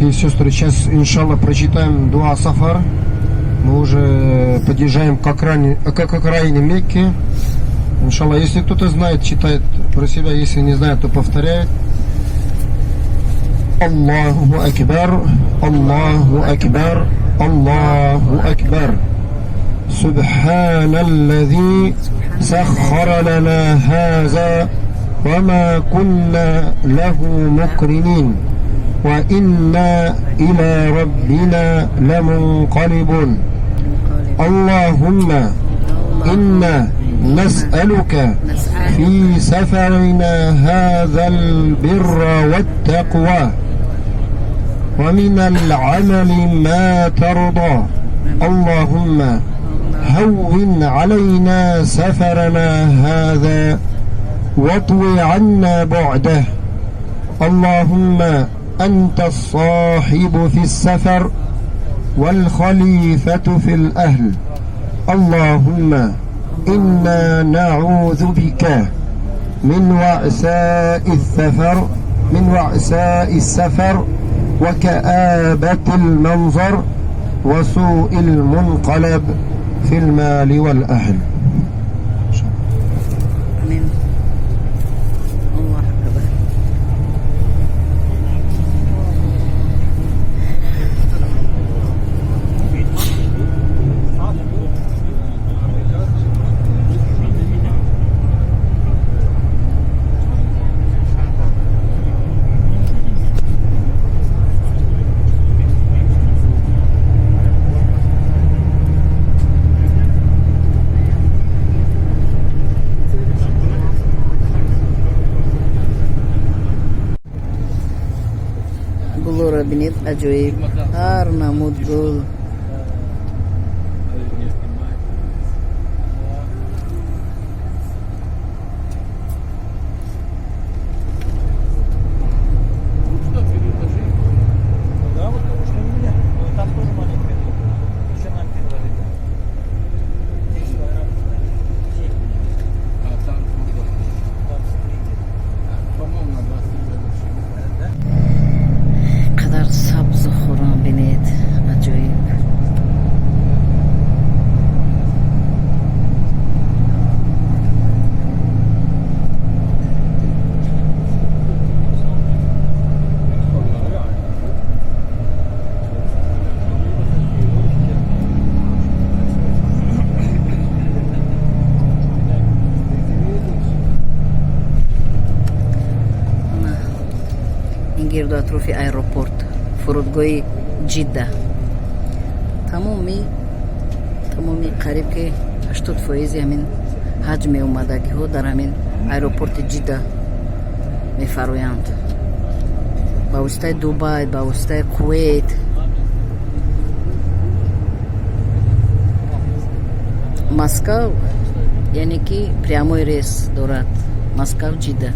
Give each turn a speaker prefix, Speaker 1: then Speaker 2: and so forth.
Speaker 1: Братья и сестры, сейчас, иншаллах, прочитаем дуа Сафар. Мы уже подъезжаем к окраине Мекки. Иншаллах, если кто-то знает, читает про себя, если не знает, то повторяет. الله أكبر، الله أكبر، الله أكبر. سبحان الذي سخر لنا هذا وما كنا له مقرنين وإنا إلى ربنا لمنقلبون. اللهم إنا نسألك في سفرنا هذا البر والتقوى ومن العمل ما ترضى. اللهم هون علينا سفرنا هذا واطو عنا بعده. اللهم أنت الصاحب في السفر والخليفة في الأهل. اللهم إنا نعوذ بك من وعثاء السفر، من وعثاء السفر وكآبة المنظر وسوء المنقلب في المال والأهل.
Speaker 2: آمين. الله أكبر. Гулоро бинед, аҷоиб, ҳар намуд гул.
Speaker 3: Да, вот что у меня. Там тоже маленькая. Еще нам предложили. 10 килограмм. 7.
Speaker 4: А там сколько?
Speaker 3: 23 где-то.
Speaker 4: По-моему, на 23 больше.
Speaker 3: Да?
Speaker 2: Қадар сабзу хуррам, бинед, аҷоиб. Ана, ин гирду атрофи аэропорт, фурудгоҳи Ҷидда, тамоми қариб ки 80 фоизи ҳамин ҳаҷми омадагиҳо дар ҳамин аэропорти Ҷидда мефароянд, ба воситаи Дубай, ба воситаи Кувейт. Москав, яъне ки прямой рейс дорад Москав Ҷидда.